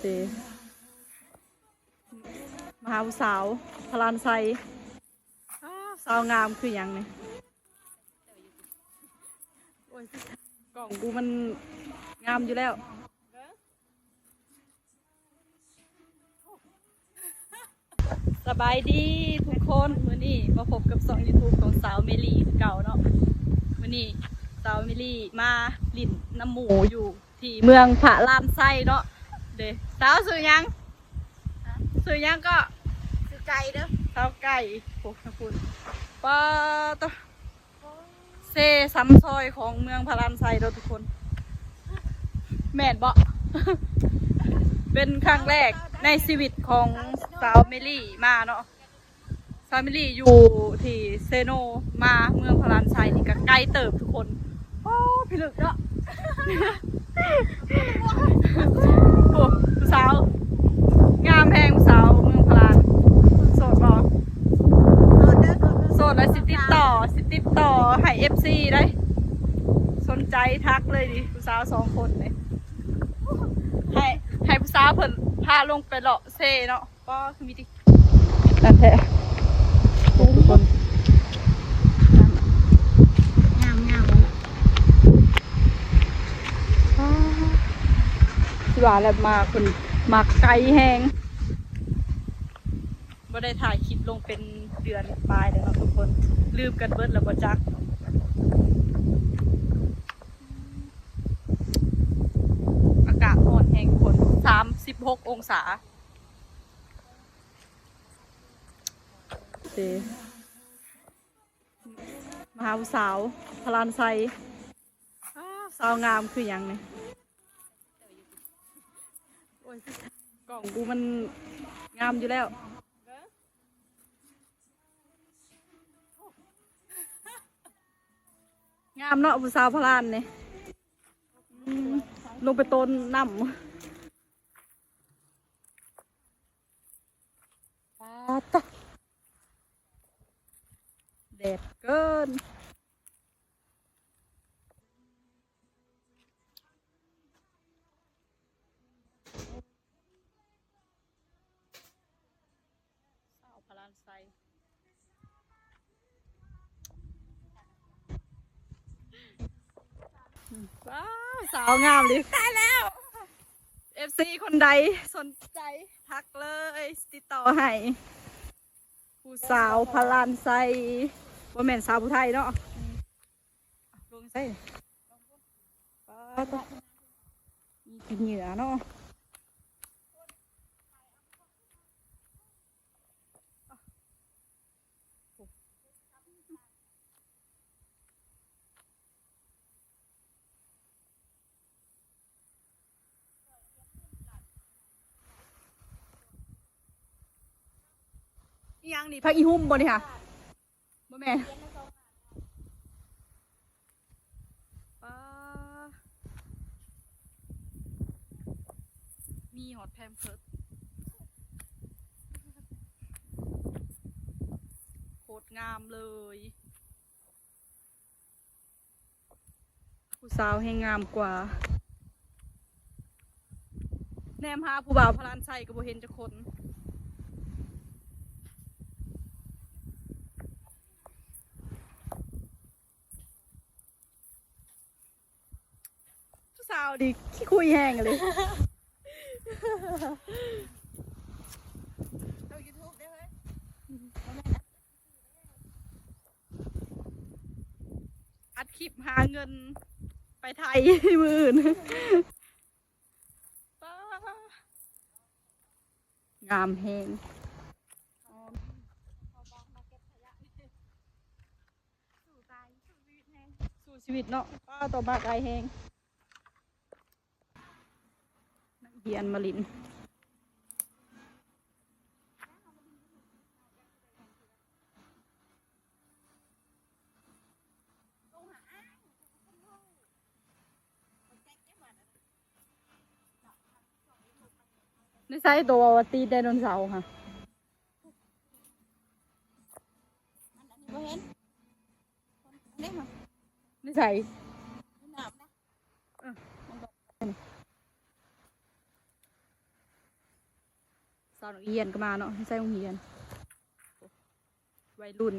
ເດ ມາຫາຜູ້ສາວພະລານໄຊ. ອ້າວ ສາວງາມຄືຫຍັງນີ້? ໂອ້ຍ ກ້ອງກູມັນງາມຢູ່ແລ້ວ. ສະບາຍດີທຸກຄົນ, ມື້ນີ້ມາພົບກັບຊ່ອງຢູທູບຂອງສາວເມລີຄືເກົ່າເນາະ. ມື້ນີ້ສາວເມລີມາຫຼິ້ນນຳໝູ່ຢູ່ທີ່ເມືອງພະລານໄຊເນາະ. ເດ ສາວຊື່ຫຍັງ? ຊື່ຫຍັງເກາະ? ຊື່ໄກ່ເດີ. ສາວໄກ່. ໂອ້ ຂອບຄຸນ. ປາໂຕ ເຊຊຳຊອຍຂອງເມືອງພະລານໄຊເດີທຸກຄົນ. ແມ່ນບໍ່? ເປັນຄັ້ງແລກໃນຊີວິດຂອງສາວເມລີມາເນາະ. ສາວເມລີຢູ່ທີ່ເຊໂນ ມາເມືອງພະລານໄຊນີ້ກໍໄກເຕີບທຸກຄົນ. ໂອ້ ພິລຶກເນາະ. ໂອ້ ຜູ້ສາວງາມແຮງ ຜູ້ສາວເມືອງພະລານ. ໂສດບໍ່? ໂສດເດີ ໂສດເດີ. ໂສດແລ້ວຊິຕິດຕໍ່ ຊິຕິດຕໍ່ໃຫ້ເອັຟຊີໄດ໋. ສົນໃຈທັກເລີຍນີ້ ຜູ້ສາວສອງຄົນນີ້ ໃຫ້ ໃຫ້ຜູ້ສາວເພິ່ນພາລົງໄປເລາະເຊເນາະ. ປ້າ ຄືມີຕິ ນັ້ນແທ້ ທຸກຄົນ. ງາມໆ ຊິວ່າແລ້ວ ມາເພິ່ນມາໄກແຮງ. ບໍ່ໄດ້ຖ່າຍຄລິບລົງເປັນເດືອນປາຍແລ້ວເນາະທຸກຄົນ, ລືມກັນເບິດແລ້ວບໍ່ຈັກ. ອາກາດຮ້ອນແຮງທຸກຄົນ, ສາມສິບຫົກອົງສາ. ເດ ມາຫາຜູ້ສາວພະລານໄຊ. ອ້າວ ສາວງາມຄືຫຍັງນີ້? ໂອ້ຍ ກ້ອງກູມັນງາມຢູ່ແລ້ວ. ງາມເນາະ ຜູ້ສາວພະລານນີ້. ອືມ ລົງໄປໂຕນນ້ຳ. ປາດຕະ ແດດເກີນ. ສາວພະລານໄຊ. ວ້າວ ສາວງາມເລີຍ. ຕາຍແລ້ວ ເອັຟຊີຄົນໃດສົນໃຈທັກເລີຍ ຕິດຕໍ່ໃຫ້ ຜູ້ສາວພະລານໄຊ. ບໍ່ແມ່ນສາວຜູ້ໄທເນາະ. ລົງໃສ່ ປາດ ມີຂີ້ເຫຍື້ອເນາະ. ອີ່ຫຍັງນີ້? ຜັກອີຮຸ່ມບໍ່ນີ້ຫະ? ບໍ່ແມ່ນ. ປ້າ ມີຮອດແພມເພີດ ໂຄດງາມເລີຍ. ຜູ້ສາວແຮງງາມກວ່າ. ແນມຫາຜູ້ບ່າວພະລານໄຊກໍບໍ່ເຫັນຈັກຄົນ. ຜູ້ສາວນີ້ຂີ້ຄຸຍແຮງເລີຍ. ລົງຢູທູບໄດ້ເວີຍ. ອັດຄລິບຫາເງິນໄປໄທມື້ອື່ນ. ປ້າ ງາມແຮງ. ສູ້ຕາຍ ສູ້ຊີວິດແຮງ ສູ້ຊີວິດເນາະ. ປ້າ ຕໍ່ມາໄກແຮງ. ນັກຮຽນມາຫຼິ້ນ. ໃນໃສໂຕວ່າວ່າຕີໄດໂນເສົາຫະ? ໃນໃສ? ເອີ. ມັນບອກ ມັນບອກ ເອີ. ສາວນັກຮຽນກໍມາເນາະ ໃສ່ໂຮງຮຽນ ໄວລຸ້ນ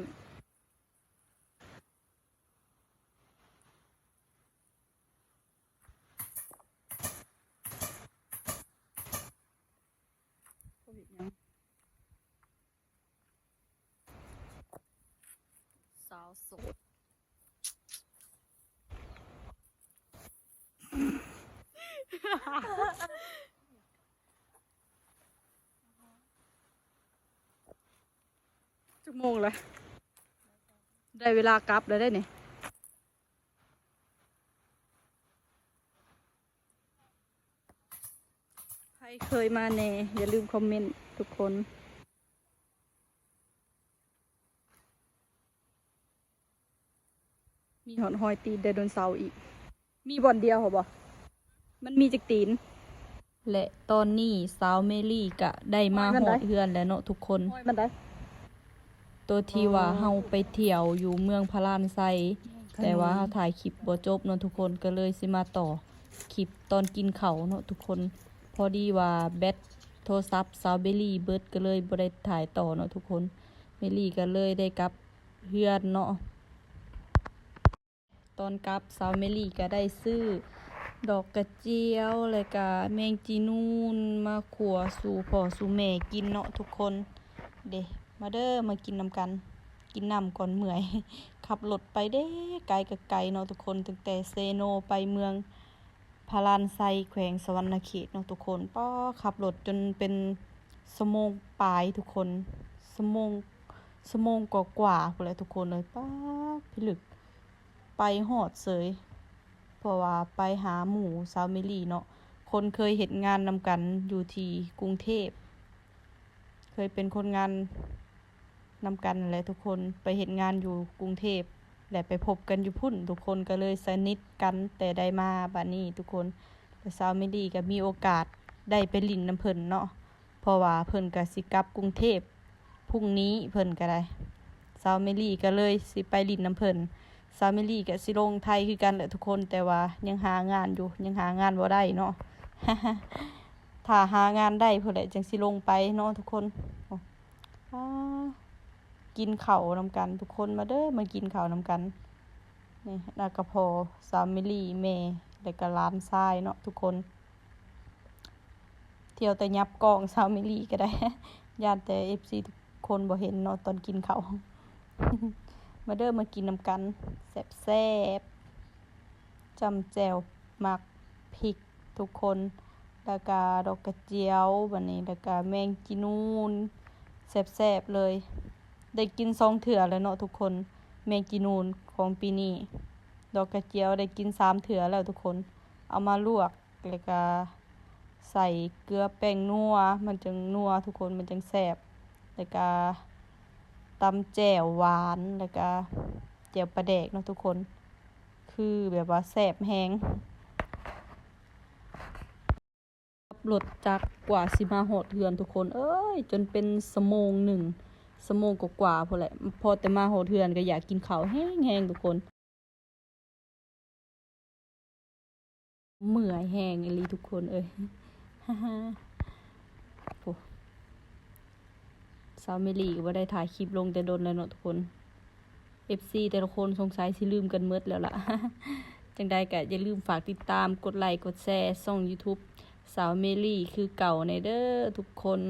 ສາວໂສດ. ຈັກໂມງລະ? ໄດ້ເວລາກັບແລ້ວເດ້ນີ້. ໃຜເຄີຍມາແດ່ ຢ່າລືມຄອມເມັນທຸກຄົນ. ມີຮອດຮອຍຕີນໄດໂນເສົາອີກ. ມີບ່ອນດຽວຫັ້ນບໍ? ມັນມີຈັກຕີນ? ແລະຕອນນີ້ສາວເມລີກະໄດ້ມາຮອດເຮືອນແລ້ວເນາະທຸກຄົນ. ໂຕທີ່ວ່າເຮົາໄປທ່ຽວຢູ່ເມືອງພະລານໄຊ ແຕ່ວ່າເຮົາຖ່າຍຄລິບບໍ່ຈົບເນາະທຸກຄົນ ກໍເລີຍຊິມາຕໍ່ຄລິບຕອນກິນເຂົ້າເນາະທຸກຄົນ. ພໍດີວ່າແບັດໂທລະສັບສາວເມລີເບິດ ກໍເລີຍບໍ່ໄດ້ຖ່າຍຕໍ່ເນາະທຸກຄົນ. ເມລີກໍເລີຍໄດ້ກັບເຮືອນເນາະ. ຕອນກັບສາວເມລີກໍໄດ້ຊື້ດອກກະຈຽວ ແລະກະແມງຈີນູນມາຂົ້ວສູ່ພໍ່ສູ່ແມ່ກິນເນາະທຸກຄົນ. ເດ້ ມາເດີ ມາກິນນຳກັນ. ກິນນ້ຳກ່ອນເມື່ອຍ. ຂັບລົດໄປເດ້ ໄກກໍໄກເນາະທຸກຄົນ ຕັ້ງແຕ່ເຊໂນໄປເມືອງ ພະລານໄຊ ແຂວງສະຫວັນນະເຂດເນາະທຸກຄົນ. ປ້າ ຂັບລົດຈົນເປັນຊົ່ວໂມງປາຍທຸກຄົນ ຊົ່ວໂມງ ຊົ່ວໂມງກວ່າໆພຸ້ນແຫຼະທຸກຄົນເອີຍ. ປ້າ ພິລຶກ ໄປຮອດເສີຍ ເພາະວ່າໄປຫາໝູ່ສາວເມລີເນາະ ຄົນເຄີຍເຮັດງານນຳກັນຢູ່ທີ່ກຸງເທບ ເຄີຍເປັນຄົນງານ ນຳກັນແຫຼະທຸກຄົນ ໄປເຮັດງານຢູ່ກຸງເທບ ແລະໄປພົບກັນຢູ່ພຸ້ນ ທຸກຄົນກໍເລີຍສະໜິດກັນແຕ່ໃດມາ. ບາດນີ້ທຸກຄົນ ແລະສາວເມລີກໍມີໂອກາດໄດ້ໄປຫຼິ້ນນຳເພິ່ນເນາະ ເພາະວ່າເພິ່ນກໍຊິກັບກຸງເທບ ພຸ່ງນີ້ເພິ່ນກໍໄດ້. ສາວເມລີກໍເລີຍຊິໄປຫຼິ້ນນຳເພິ່ນ. ສາວເມລີກໍຊິລົງໄທຄືກັນແຫຼະທຸກຄົນ ແຕ່ວ່າຍັງຫາງານຢູ່ ຍັງຫາງານບໍ່ໄດ້ເນາະ. ຖ້າຫາງານໄດ້ພຸ້ນແຫຼະ ຈັ່ງຊິລົງໄປເນາະທຸກຄົນ. ໂອ້ ອາ ກິນເຂົ້ານຳກັນທຸກຄົນ ມາເດີ ມາກິນເຂົ້ານຳກັນ. ນີ້ ແລ້ວກໍພໍ່ສາວເມລີ ແມ່ ແລ້ວກໍຫຼານຊາຍເນາະທຸກຄົນ. ທ່ຽວແຕ່ຫຍັບກ້ອງສາວເມລີກໍໄດ້ ຢ້ານແຕ່ເອັຟຊີທຸກຄົນບໍ່ເຫັນເນາະຕອນກິນເຂົ້າ. ມາເດີ ມາກິນນຳກັນ ແຊບໆ ຈ້ຳແຈ່ວໝາກພິກ ທຸກຄົນ ແລ້ວກະດອກກະຈຽວ ບາດນີ້ ແລ້ວກະແມງຈີນູນ ແຊບໆເລີຍ. ໄດ້ກິນສອງເທື່ອແລ້ວເນາະທຸກຄົນ ແມງຈີນູນຂອງປີນີ້. ດອກກະຈຽວໄດ້ກິນສາມເທື່ອແລ້ວທຸກຄົນ. ເອົາມາລວກ ແລ້ວກະໃສ່ເກືອແປ້ງນົວ ມັນຈັ່ງນົວທຸກຄົນ ມັນຈັ່ງແຊບ. ແລ້ວກະຕຳແຈ່ວຫວານ ແລ້ວກະແຈ່ວປາແດກເນາະທຸກຄົນ ຄືແບບວ່າແຊບແຮງ. ຂັບລົດຈັກກວ່າຊິມາຮອດເຮືອນທຸກຄົນເອີຍ ຈົນເປັນຊົ່ວໂມງໜຶ່ງ ຊົ່ວໂມງກວ່າໆພຸ້ນແຫຼະ. ພໍແຕ່ມາຮອດເຮືອນກໍຢາກກິນເຂົ້າແຮງໆທຸກຄົນ. ເມື່ອຍແຮງອີ່ຫຼີທຸກຄົນເອີຍ. ໂອ້ ສາວເມລີກໍບໍ່ໄດ້ຖ່າຍຄລິບລົງແຕ່ດົນແລ້ວເນາະທຸກຄົນ. ເອັຟຊີແຕ່ລະຄົນສົງໄສຊິລືມກັນໝົດແລ້ວລະ. ຈັ່ງໃດກໍຢ່າລືມຝາກຕິດຕາມ ກົດໄລ ກົດແຊ ຊ່ອງຢູທູບສາວເມລີຄືເກົ່າແດ່ເດີທຸກຄົນ.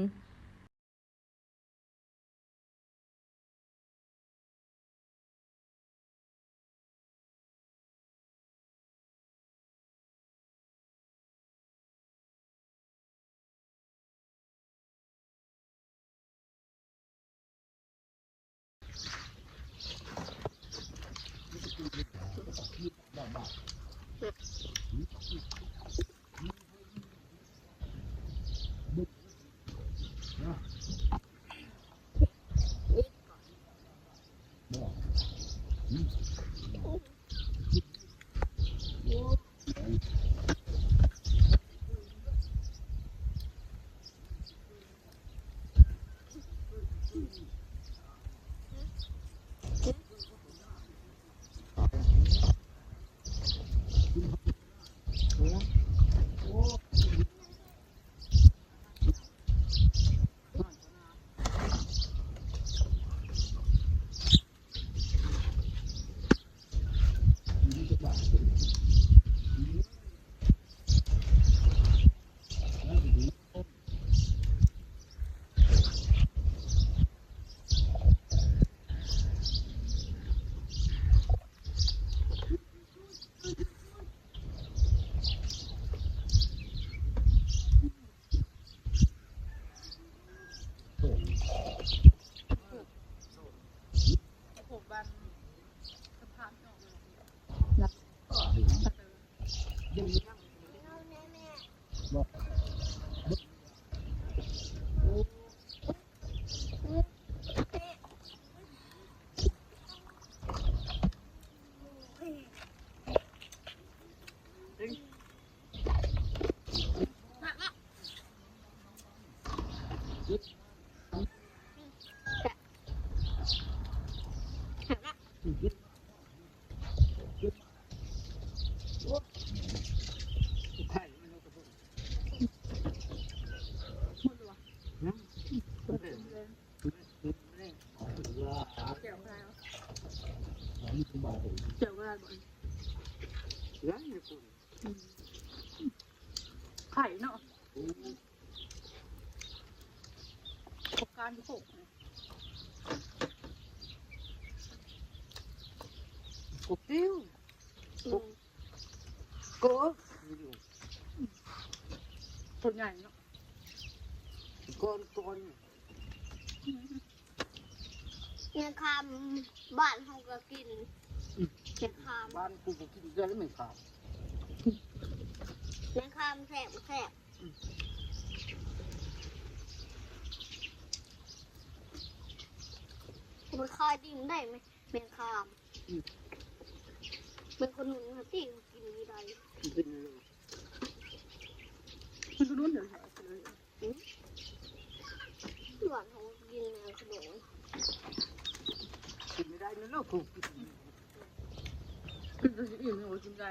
ໄຂ່ມັນ ໝົດແລ້ວຫວາ? ຍັງ ແຈ່ວກໍໄດ້ ແຈ່ວກໍໄດ້ບໍ່? ໄດ້ຢູ່ພຸ້ນ ອືມ ໄຂ່ເນາະ ປະສົບການຢູ່ໂຄກ ກົບຕິວ ອືມ ກົບ ໂກ ຕົວໃຫຍ່ເນາະ ກ້ອນໆ ອືມ ແມງຄາມບ້ານເຮົາກໍກິນ ອືມ ແມງຄາມ ບ້ານກູກໍກິນເທື່ອແລ້ວແມງຄາມ ແມງຄາມແຊບ ແຊບ ອືມ ມັນຄາຍດິນໄດ້ແມ ແມງຄາມ ອືມ ແມ່ນຄົນໜຸ່ມຫັ້ນຕິກິນບໍ່ໄດ້ ກິນເລີຍ ມັນກໍດຸນເດີ ອືມ ຫຼວນເຮົາກິນແມງຂະໂດງ ກິນບໍ່ໄດ້ນະລູກ ກູກິນ ກິນຈົນຊິອີ່ມຍັງບໍ່ກິນໄດ້.